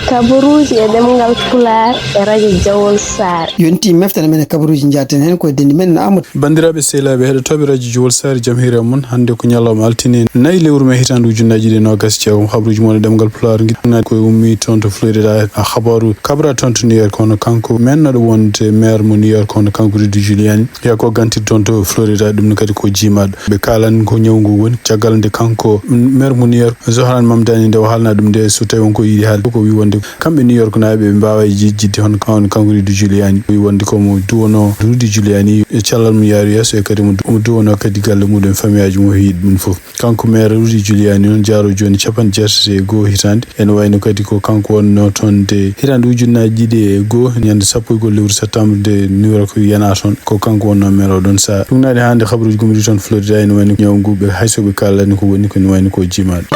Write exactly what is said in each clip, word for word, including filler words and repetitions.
Kabaruuji e ɗemngal Pulaar e rajo Jawol Saar. Yonti meftere men e kabaruuji, njaaten heen ko e denndi men no Amadou. Banndiraaɓe sehilaaɓe heɗotooɓe rajo Jawol Saar, jam hiire mon. Hannde ko ñalawma altine, nayi lewru mee hitaande ujunnaji ɗiɗi e noogas e jeegom. Habaruuji mon e ɗemngal Pulaar, ngiɗɗo ko ummi toon to Florida. A habaru kabra toon to New York, kono kanko men naɗo wonde maire mo New York, kono kanko Rudy Giuliani, yaa ko gantir toon to Florida, ɗum ne kadi ko jiimaaɗo. Ɓe kaalani ko ñaw ngu woni, caggal nde kanko maire mo New York, Zohran Mamdani, nde o haalna ɗum nde, so tawi won ko yiɗi haalde, ko wi wonde kamɓe New York naaɓe ɓe mbaawa jejjitde hono kan-, kanko Rudy Giuliani. O wi wonde ko mo duwono Rudy Giuliani e cellal mo yaari yeeso, e kadi mo du-, mo duwono kadi galle muɗum, famiyaaji mo, o yiɗi ɗum fof. Kanko maire Rudy Giuliani noon, jaaro jooni capanɗe jeetati e goo hitaande. Ene wayno kadi ko kanko wonno toon nde hitaande ujunnaaji ɗiɗi e goo, ñande sappo e goo lewru septembre nde New York yana toon. Ko kanko wonno maire o ɗon sahaa. Ɗum naati hannde habaruuji gummiti toon Florida, ene wayno ñaw ngu ɓe hay so ɓe kaalani ko woni, ko ene wayno ko jiimaaɗo.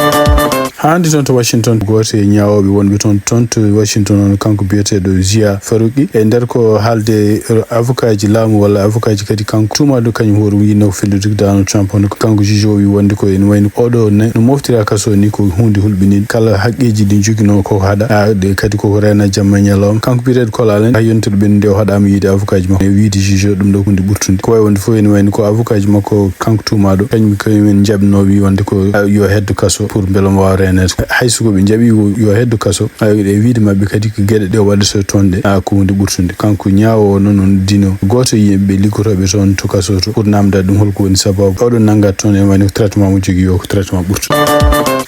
Hannde toon to Washington, gooto e ñaawooɓe wonɓe toon, toon to Washington on, kanko biyeteeɗo Zia Faruqi, e nder ko haalde avocatji laamu walla avocatji kadi kanko tuumaaɗo kañum hoore mum yinno ko fellude ko Donald Trump, hono ko kanko juge o wi wonde ko ene wayno oɗo ne, no moftira kaso ni ko huunde hulɓininde. Kala haqqeeji ɗi joginoo ko haɗa, a, ɗe kadi koko reena jamma e ñalawma. Kanko biyeteeɗo Cole Allen, hay yontude ɓen nde o haɗaama yiide avocatji makko, e wiide juge o ɗum ɗo ko huunde ɓurtunde. Ko wayi wonde fof ene wayno ko avocatji makko kanko tuumaaɗo, kañum, kañum en njaɓnoo wi wonde ko, a, yo heddo kaso pour mbele mo waawa reeneede. Hay so ko ɓe njaɓi yo, yo heddo kaso, a, e wiide maɓɓe kadi ko geɗe ɗe o waɗata toon ɗe, a, ko huunde ɓurtunde. Kanko ñaawoowo noon, on dino gooto e yimɓe liggotooɓe toon to kaso to pour naamndaade ɗum holko woni sababu oɗo nanngaade toon, ene wayno ko traitement mo jogii o, ko traitement ɓurtuɗo.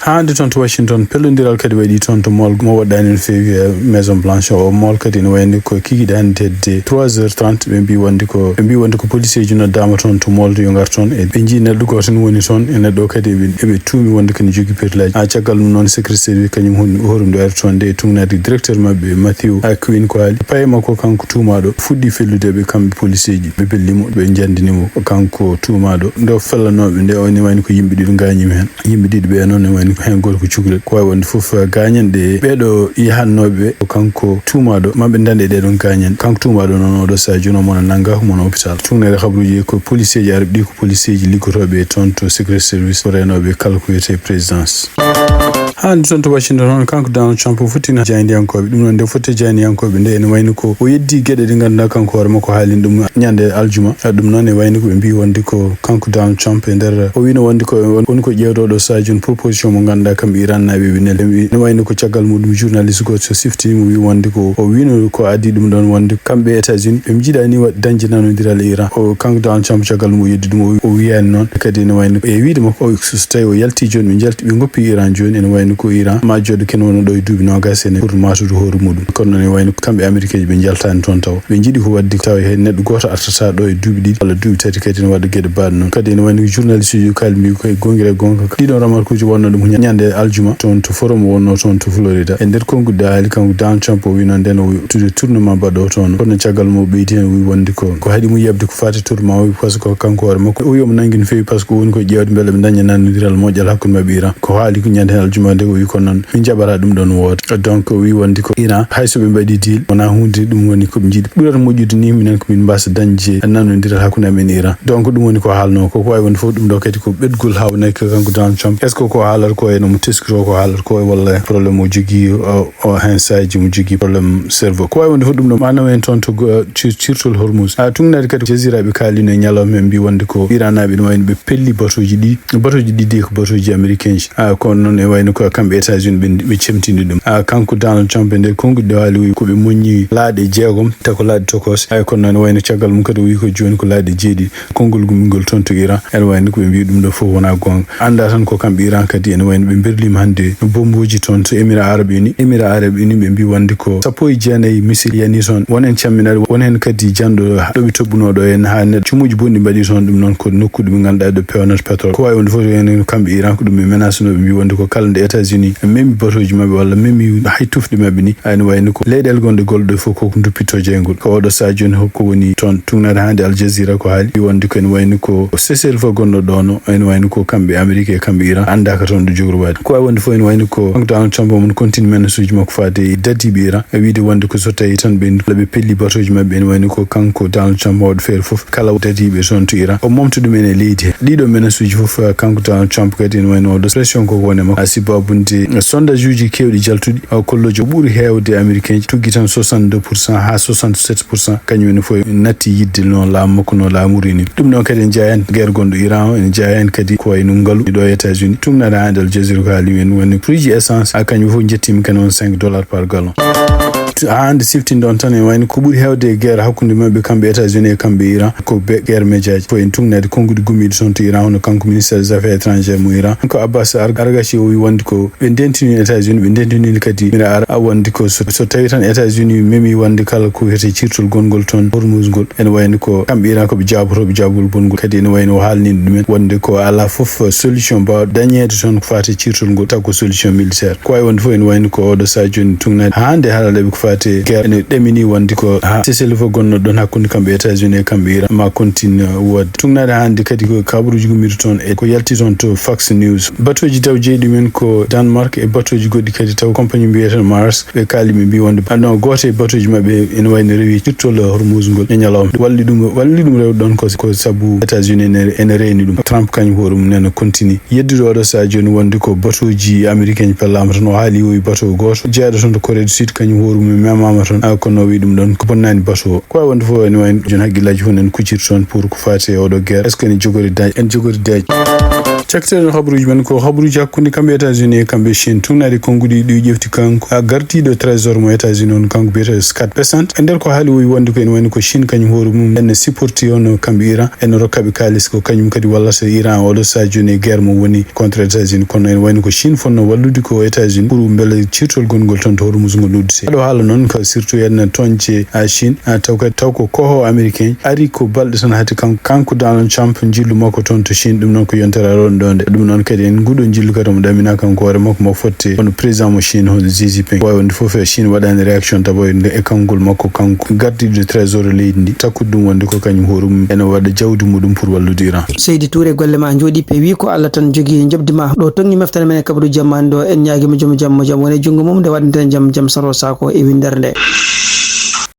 Haa hannde toon to Washington, pellondiral kadi waɗi toon to mall mo woɗɗaani no feewi, e Maison Blanche o. Mall kadi ene wayno ko kikiiɗe hannde hedde trois heures trente, ɓe mbi wonde ko, ɓe mbi wonde ko policeeji noddaama toon to mall to yo ngar toon. E ɓe njii neɗɗo gooto ne woni toon, e neɗɗo o kadi eɓe, eɓe tuumi wonde ko ene jogii perlaaji. Haa caggal ɗum noon, Secret Service kañum hon-, hoore mum ɗo ari toon nde, e tuumnaade directeur maɓɓe Matthew, a, Quinn ko haali. Paye makko kanko tuumaaɗo fuɗɗi fellude ɓe kamɓe policeeji, ɓe pelli mo, ɓe njanndini mo kanko tuumaaɗo. Nde o fellanooɓe nde, o ene wayno ko yimɓe ɗiɗo ngaañiima heen. Yimɓe ɗiɗi ɓe noon, ne wayno ko heen gooto ko cukalel. Ko wayi wonde fof, gaañanɗe ɓeeɗo yahannooɓe ko kanko tuumaaɗo, maɓe dañde ɗee ɗoon gaañanɗe. Kanko tuumaaɗo noon, oɗo sahaa jooni, omo nanngaa, omo wona hôpital. Tuugneede habaruuji ko policeeji Arab ɗi, ko policeeji liggotooɓe toon to Secret Service, ko reenooɓe kala ko wiyetee présidence. Haa hannde toon to Washington, hono kanko Donald Trump o fottino jaayndiyankooɓe. Ɗum noon, nde fotti jaayndiyankooɓe nde, ene wayno ko o yeddi geɗe ɗe ngannduɗaa kanko hoore makko haalino ɗum ñande aljuma. A, ɗum noon, e wayno ko ɓe mbi wonde ko kanko Donald Trump e nder, o wino wonde ko won, woni ko ƴeewde oɗo sahaa jooni proposition mo ngannduɗaa kamɓe Iran naaɓe ɓe neldi. Ɓe mbi, ene wayno ko caggal muɗum journaliste gooto so siftini mo, wi wonde ko o wino ko adii ɗum ɗoon wonde kamɓe États-Unis ɓe njiɗaani wa-, dañde nanondiral e Iran. O, kanko Donald Trump, caggal mum o yeddi ɗum, o, o wiyaani noon. Kadi ene wayno e wiide makko, o, so, so tawi o yalti jooni, ɓe njalti, ɓe ngoppi Iran jooni, ene wayno ko Iran ma jooɗo kene wona ɗo e duuɓi noogas ene pour matude hoore muɗum. Kono noon, e wayno kamɓe Amerikaaji ɓe njaltaani toon taw. Ɓe njiɗi ko waɗde tawa heen neɗɗo gooto artata ɗo e duuɓi ɗiɗi walla duuɓi tati kadi ene waɗa geɗe baaɗe noon. Kadi ene wayno journaliste uji kaaldi mbi ko e goonga e goonga. Ɗiɗon remarqueuji wonno ɗum ñande aljuma toon to forum wonno toon to Florida. E nder konguɗi haali kanko Donald Trump o wi noon nden o tude tournement mbaɗo toon. Kono caggal mo o ɓeydi heen o wi wonde ko, ko haɗi mo yaɓde ko faati tournement o, parce que kanko hoore makko o wi omo nangi no feewi, parce que o woni ko ƴeewde mbele ɓe daña nanondiral moƴƴal hakkunde maɓɓe Iran. Ko haali ko ñande heen aljuma nde o wi ko noon min njaɓata ɗum ɗoon woote. Donc o wi wonde ko Iran, hay so ɓe mbaɗi deal, wonaa huunde ɗum woni ko ɓe njiɗi. Ɓurata moƴƴude ni minen ko min mbasa dañde nanondiral hakkunde amen Iran. Donc ɗum woni ko haalno ko, ko wawi wonde fof ɗum ɗo kadi ko ɓeɗgol hawnaki kanko Donald Trump. Est-ce que ko haalata ko ene mo teskiro ko haalata ko, walla problème o jogii o, o heen sahaji mo jogii problème cerveau? Ko wawi wonde fof ɗum ɗo ma naw en toon to go-, cir-, cirtol Hormuz. A, tuugnaade kadi Jazeera ɓe kaalino e ñalawma ɓe mbi wonde ko Iran naaɓe ene wayno ɓe pelli batoji ɗi, batoji ɗiɗi ko batoji américain ji. A, kono noon e wayno ko kamɓe États-Unis ɓe, ɓe cemtini ɗum. A, kanko Donald Trump e nder konguɗi ɗo haali o wi ko ɓe moññi laaɗe jeegom, tawi ko laaɗe tokos. Ay, kono noon e wayno caggal mum kadi o wi ko jooni ko laaɗe jeeɗiɗi. Konngol gumingol toon to Iran, ene wayno ko ɓe mbi ɗum ɗo fof wonaa goonga. Annda tan ko kamɓe Iran kadi ene wayno ɓe berlima hannde bombooji toon to Émirats Arabes Unis. Émirats Arabes Unis ɓe mbi wonde ko sappo e jeenayi missile yani toon. Won heen camminaɗo, won heen kadi janɗo ɗo ɓe toɓɓunoo ɗo heen haa neɗɗo cumuuji bonɗi mbaɗi toon. Ɗum noon ko nokku ɗo ɓe ngannduɗaa ɗo peewnata pétrole. Ko wawi wonde fof heen kamɓe Iran ko ɗum ɓe menace no ɓe mbi wonde ko kala nde États-Unis memi batoji maɓɓe walla memi hay tufɗe maɓɓe ni, ene wayno ko leyɗeele gonɗe golɗo fof ko duppitto jeyngol. Ko oɗo sahaa jooni hokko woni toon tuugnaade hannde Al Jazeera ko haali wonde ko ene wayno ko cessez-le-feu gonɗo ɗo no, ene wayno ko kamɓe Amérique e kamɓe Iran anndaaka toon ɗo jogorwaade. Ko wawi wonde fof ene wayno ko kanko Donald Trump omo continue menace uji makko faade e dadiiɓe Iran, e wiide wonde ko so tawi tan ɓe, ɓe pelli batoji maɓɓe, ene wayno ko kanko Donald Trump o waɗa feere fof kala dadiiɓe toon to Iran o momta ɗum en e leydi he. Ɗiɗo menace uji fof, eh, kanko Donald Trump kadi ene wayno oɗo pression ko woni e makko. A, sibu Bunde sondage uji keewɗi jaltuɗi, o kollojo ɓuri heewde Américain ji tuggi tan soixante-deux pour cent haa soixante-sept pour cent, kañum en fof natti yidde no laamu makko no laamurini. Ɗum noon kadi en jeyaa heen guerre gonɗo Iran o, en jeyaa heen kadi ko wayno ngalu ɗo États-Unis. Tumnata hannde Al Jazeera ko haali men woni prix ji essence, a kañum fof jettiima kene on cinq dollars par gallon. Haa hannde siftinde on tan, en wayno ko ɓuri heewde e guerre hakkunde maɓɓe kamɓe États-Unis e kamɓe Iran, ko be guerre médiaji. Ko en tumnade konnguɗi gommiiɗi toon to Iran, hono kanko ministre des affaires étrangères mo Iran, ko Abbas Ar-, Argachi, o wi wonde ko ɓe ndentini États-Unis, ɓe ndentini kadi mira ar a wonde ko so, so tawi tan États-Unis memi wonde kala ko wiyete cirtol gongol toon Hormuz ngol, ene wayno ko kamɓe Iran ko ɓe jaabotooɓe jaabugol bongol. Kadi ene wayno o haalnino ɗumen wonde ko alaa fof solution mbaawɗo dañeede toon ko faati cirtol ngol, taw ko solution militaire. Ko wayi wonde fof ene wayno ko oɗo sahaa jooni tugnade haa nde haralleeɓe ko faati guerre ene ɗamini wonde ko haa cessez-le-feu gonno ɗon hakkunde kamɓe États-Unis e kamɓe Iran ma continue woodde. Tugnade hannde kadi ko kabaruuji gummiiɗo toon e ko yalti toon to Fox News. Batooji taw jeyi ɗumen ko Danemark e batooji goɗɗi kadi taw compagnie mbiyeten Maersk, ɓe kaali ɓe mbi wonde anno gooto e batooji maɓɓe ene wayno rewi cirtol Hormuz ngol e ñalawma. Walli ɗum, walli ɗum rewde ɗon ko, ko sabu États-Unis ene, ene reyni ɗum. Trump kañum hoore mum nena continue. Yeddude oɗo sahaa jooni wonde ko batooji américain ji pellaama toon. O haali o wi bateau gooto jeyaɗo toon to Corée du Sud, kañum hoore mum memaama toon. A, kono o wi ɗum ɗon ko bonnaani bateau o. Ko wayi wonde fof ene wayno jooni hakkillaaji fof nena kucciti toon pour ko faati e oɗo guerre. Est-ce que ene jogori daaj? Ene jogori daaj. Cakketeɗen habaruuji men ko habaruuji hakkunde kamɓe États-Unis e kamɓe Chine. Tugnaaɗi konnguɗi ɗi ƴefti kanko, a, gardiiɗo trésor mo États-Unis on, kanko biyeteeɗo Scott Bessent. E nder ko haali o wi wonde ko ene wayno ko Chine kañum hoore mum ene supporti on kamɓe Iran, ene rokkaɓe kaalis ko kañum kadi wallata Iran oɗo sahaa jooni e guerre mo woni contre États-Unis. Kono ene wayno ko Chine fotno wallude ko États-Unis pour mbele cirtol gongol toon to Hormuz ngol uddite. Aɗo haala noon ko surtout en toñce a Chine, a, taw kadi taw ko koho américain ari ko balɗe tan hati kanko, kanko Donald Trump njillu makko toon to Chine. Ɗum noon ko yontere aroɗo ɗo nde. Ɗum noon kadi en nguɗo njillu kadi omo ɗamina kanko hoore makko mo fotte kono président mo Chine hono Xi Jinping. Wawi wonde fof e Chine waɗani réaction d'abord e nde e kanngol makko kanko gardiiɗo trésor leydi ndi, takkude ɗum wonde ko kañum hoore mum ene waɗa jawdi muɗum pour wallude Iran. Seydi Touré, golle ma njooɗi peewi, ko Allah tan jogii njoɓdi ma. Ɗo tonngi meftere men e kabaru jammaande o, en ñaagii mo joom jam, mo jam woni e junngo mum, nde waɗanten jam, jam saro sako e winndere nde.